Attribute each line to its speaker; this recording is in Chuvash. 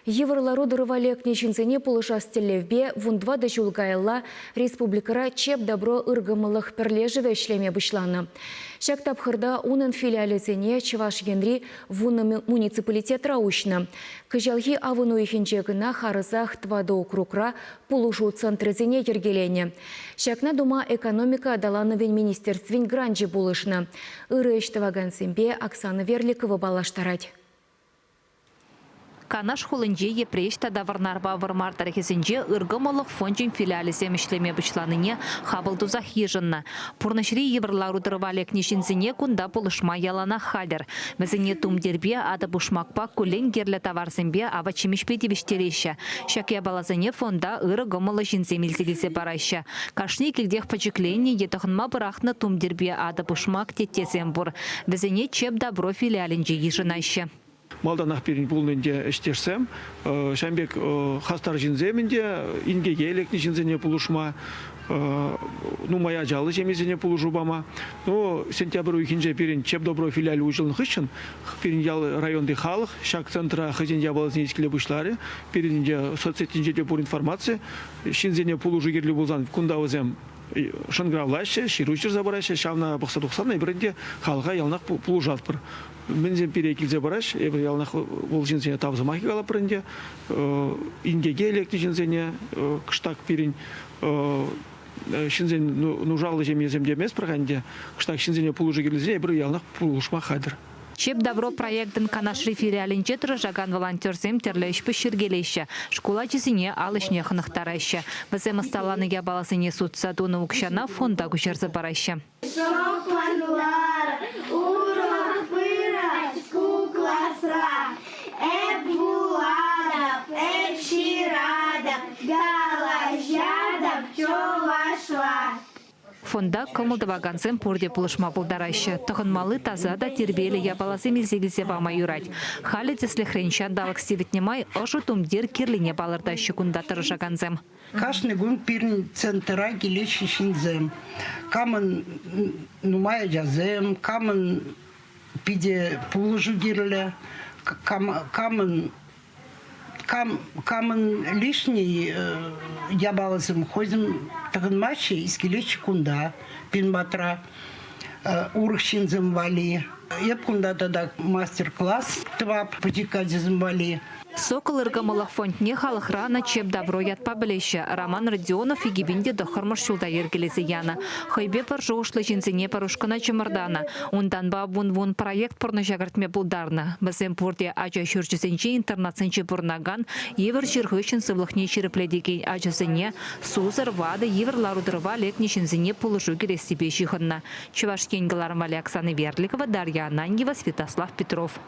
Speaker 1: Йывӑр лару-тӑрӑва лекнӗ ҫынсене пулӑшас тӗллевпе вунтӑватӑ ҫул каялла республикӑра Чеб-Добро ыркӑмӑллӑх пӗрлешӗвӗ ӗҫлеме пуҫланӑ. Ҫак тапхӑрта унӑн филиалӗсене Чӑваш Енри вунӑ муниципалитетра уҫнӑ. Кӑҫалхи авӑн уйӑхӗнче кӑна харӑсах тӑватӑ округра пулӑшу центрӗсене йӗркеленӗ. Ҫакна тума Экономика аталанӑвӗн министерствин гранчӗ пулӑшнӑ. Ырӑ ӗҫ тӑвакансемпе Оксана Верликова паллаштарать.
Speaker 2: Канаш хулинче Йӗпреҫ тата Вӑрнарпа Вӑрмар тӑрӑхӗсенче ыркӑмӑллӑх фончӗн филиалӗсем ӗҫлеме пуҫланине хапӑл тусах йышӑннӑ. Пурнӑҫри йывӑр лару-тӑрӑва лекнӗ ҫынсене кунта пулӑшма яланах хатӗр. Вӗсене тумтирпе, атӑ-пушмакпа, куллен кирлӗ таварсемпе, апат-ҫимӗҫпе тивӗҫтереҫҫӗ. Ҫак япаласене фонда ырӑ кӑмӑллӑ ҫынсем илсе килсе параҫҫӗ. Кашни килтех пӗчӗкленнӗ е тӑхӑнма пӑрахнӑ тумтирпе атӑ-пушмак, теттесем пур. Вӗсене Чеб-Добро филиалӗнче йышӑнаҫҫӗ.
Speaker 3: Малтанах пирӗн пулнӑ ӗнтӗ ӗҫтешсем, ҫавӑн пек хастар ҫынсем ӗнтӗ, инкеке лекнӗ ҫынсене пулӑшма, нумай ачаллӑ ҫемьесене пулӑшу пама. Ну, сентябрь уйӑхӗнче пирӗн Чеб-Добро филиалӗ уҫӑлнӑ хыҫҫӑн пирӗн ял районти халӑх ҫак центра хӑйсен япалисене илсе киле пуҫларӗ. Пирӗн ӗнтӗ соцсетьсенче те пур информаци. Ҫынсене пулӑшу кирлӗ пулсан кунта вӗсем шӑнкӑравлаҫҫӗ, ҫыру ҫырса параҫҫӗ. Ҫавна пӑхса тухсан эпир ӗнтӗ халӑха яланах пулӑшатпӑр. Мӗнсем пире килсе параҫ, эпир яланах вӑл ҫынсене тав сӑмахӗ калатпӑр ӗнтӗ. Инкеке лекнӗ ҫынсене кӑштах пирӗн ҫынсен нушаллӑ ҫемьесем теместпӗр-ха ӗнтӗ. Кӑштах ҫынсене пулӑшу кирлисене эпир яланах пулӑшма хатӗр.
Speaker 2: Чеб-Добро проектӑн Канашри филиалӗнче тӑрӑшакан волонтерсем тӗрлӗ ӗҫ-пуҫ йӗркелеҫҫӗ, шкул ачисене ал ӗҫне хӑнӑхтараҫҫӗ. Вӗсем ӑсталанӑ япаласене сутса тунӑ укҫана фонда куҫарса параҫҫӗ.
Speaker 4: Шӑпланлар, урӑх пырать ку класра. Эп вулатӑп, эп ҫыратӑп, калаҫатӑп чӑвашла.
Speaker 2: Фонда кӑмӑл тӑвакансем пурте пулӑшма пултараҫҫӗ. Тӑхӑнмалли таса та тирпейлӗ япаласем илсе килсе пама юрать. Халӗ, тӗслӗхрен, ҫанталӑк сивӗтнӗ май ӑшӑ тумтир кирлине палӑртаҫҫӗ кунта тӑрӑшакансем.
Speaker 5: Кашни кун пирӗн центра килеҫҫӗ ҫынсем. Камӑн нумай ачасем, камӑн питӗ пулӑшу кирлӗ, камӑн камӑн лишний япаласем хӑйсем тӑхӑнмаҫҫӗ, искелеҫҫӗ кунта, пирӗн патра урӑх ҫынсем валли. Эп кунта тата мастер-класс тӑвап пӗчӗк ачасем валли.
Speaker 2: Сокол ыркӑмӑллӑх фондне халӑхра ӑна Чеб-Добро ятпа пӗлеҫҫӗ. Роман Родионов 2009 ҫулта йӗркелесе янӑ. Хӑйпе пӗр шухӑшлӑ ҫынсене пӗр ушкӑна чӑмӑртанӑ. Унтанпа вун-вун проект пурнӑҫа кӗртме пултарнӑ. Вӗсем пурте ача ҫурчӗсенче, интернатсенче пурӑнакан, йывӑр чир хыҫҫӑн сывлӑхне ҫирӗплетекен ачасене, сусӑр, ватӑ, йывӑр лару-тӑрӑва лекнӗ ҫынсене пулӑшу кӳрессипе ҫыхӑннӑ. Чӑваш Ен кӑларӑмали Оксана Верликова, Дарья Ананьева, Святослав Петров.